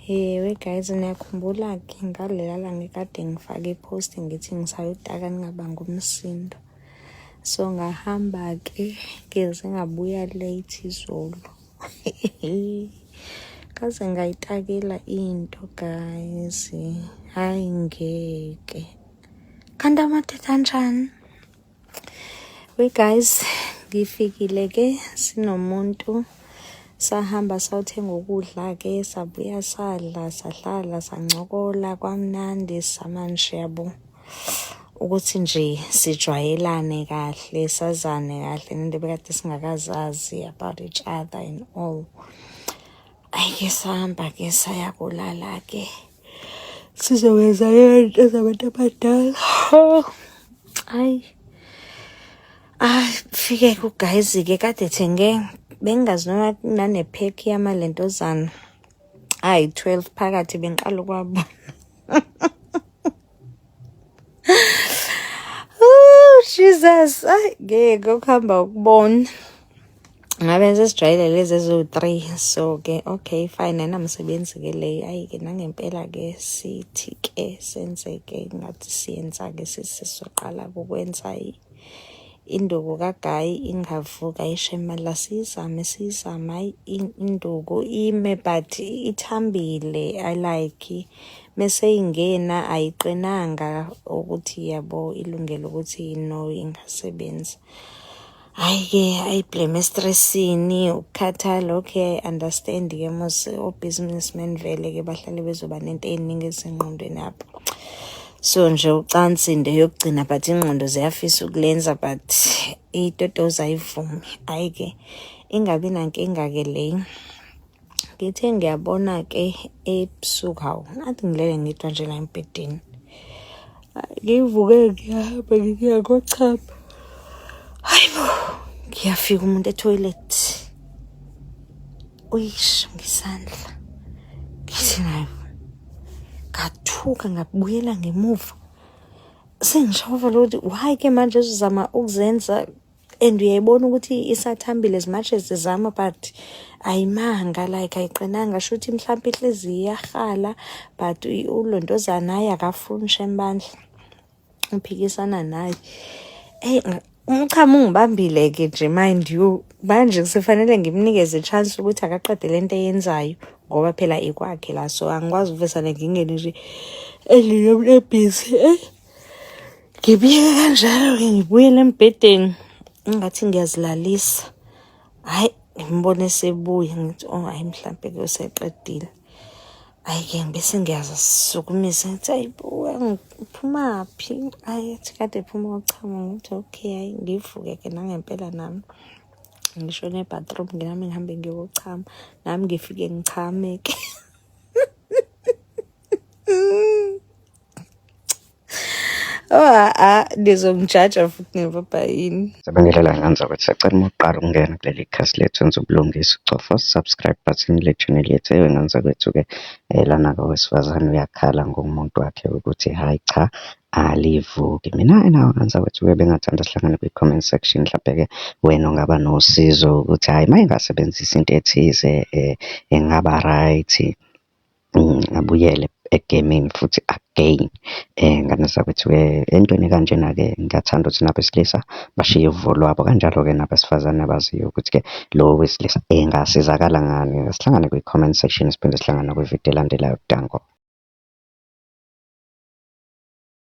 Ewe guys, niyakhumbula-ke ngalela langa ekade ngifake i-post ngithi ngisayotaka ningabanga umsindo. So ngahamba-ke ngeze ngabuya late izolo. Kaze ngayitakela into guys. Hayi ngeke. Kanti amadoda anjani? We guys, ngifikile ke sinomuntu sahamba sawuthenga ukudla ke sabuya sadla sahlala sancokola kwamnandi samanje yabo ukuthi nje sijwayelane kahle sazane kahle nento bekade singakazazi about each other and all. Ayike sahamba ke saya kulala ke sizokwenza into zabantu abadala. Hayi, afike kuguys-ke kade thenge bengingazi noma nanephekhi yamalentozana ayi-12 phakathi bengiqala ukwabona. Oh Jesus, ay ngeke ukuhamba ukubona. Ngabe sesijwayele lezi eziwu-3 so ke okay fine ayinamsebenzi ke leyo. Ayi ke nangempela ke sithi ke senze ke ngathi siyenza ke sisisoqala ukwenza induku kagayi ingavuka ishemala siyizame siyizame ayi induku ime but ithambile I like mese ingena ayiqinanga ukuthi yabo ilungele ukuthi no ingasebenza. Hhayi-ke ayi-blame estressini ukukhathala okay I understand ke mos o-businessman vele-ke bahlale bezoba nento ey'ningi ezisengqondweni yabo. So nje ucansi into yokugcina but ingqondo ziyafisa ukulenza but itotozi ayivumi. Hhayi-ke ingabi nankinga-ke leyo. Ngithe ngiyabona-ke ebusuku hawu ngathi ngilele ngedwa nje la embhedeni. Ngivuke ngiyahamba ngiya kochama. Hayi bo, ngiyafika umuntu ethoyilethi. Uyisho ngesandla. Ngithi nayo. Ngathuka ngabuyela ngemuva. Sengishova ukuthi why ke manje uzama ukuzenza and uyayibona ukuthi isathambile as much as izama but ayimanga like ayiqinanga shuthi mhlawumpe inhliziyo iyahala but ulontozana hayi akafuni shembandla uphikisana naye. Eyi umchamo ungibambile-ke nje mind you manje kusefanele ngimnikeze i-chance ukuthi akaqede le nto eyenzayo ngoba phela ikwakhe la so angikwazi ukuvesane ngingene nje endlini yomuntu ebhizi. Eyi ngibuyeke kanjalo-ke ngibuyele embhedeni engathi ngiyazilalisa. Hhayi ngimbone esebuya ngithi oh hhayi mhlampe-ke useqedile. Hhayi-ke ngibese ngiyazisukumisa ngithi hayi bo ngiphumaphi? Hhayi athi kade ephuma uchamo ngithi okay hhayi ngivuke-ke nangempela nami. Ngishone e-bathroom nami ngihambe ngiyochama nami ngifike ngichame-ke. Oh ah nizongijaja futhi ngibaba yini. Sabingelela ngane zakwethu, siyacela uma uqala ukungena kuleli khasi lethu wenze ubulungisa ucofa subscribe button le channel yethu. Ewe ngane zakwethu-ke lana-ke owesifazane uyakhala ngomuntu wakhe ukuthi hhayi cha alivuki. Mina nawe ngane zakwethu-ke bengingathanda sihlangane kwi-comment section mhlampe-ke wena ungaba nosizo ukuthi hhayi uma engasebenzisa into ethize engaba right. Abuyele egemini futhi again. Ngane zakwethu-ke entweni ekanjena-ke ngiyathanda ukuthi nabesilisa bashiye uvo lwabo, kanjalo-ke nabesifazane abaziyo ukuthi-ke lo wesilisa engasizakala ngani. Asihlangane kwi-comment section siphinde sihlangane kwividiyo elandelayo. Danko.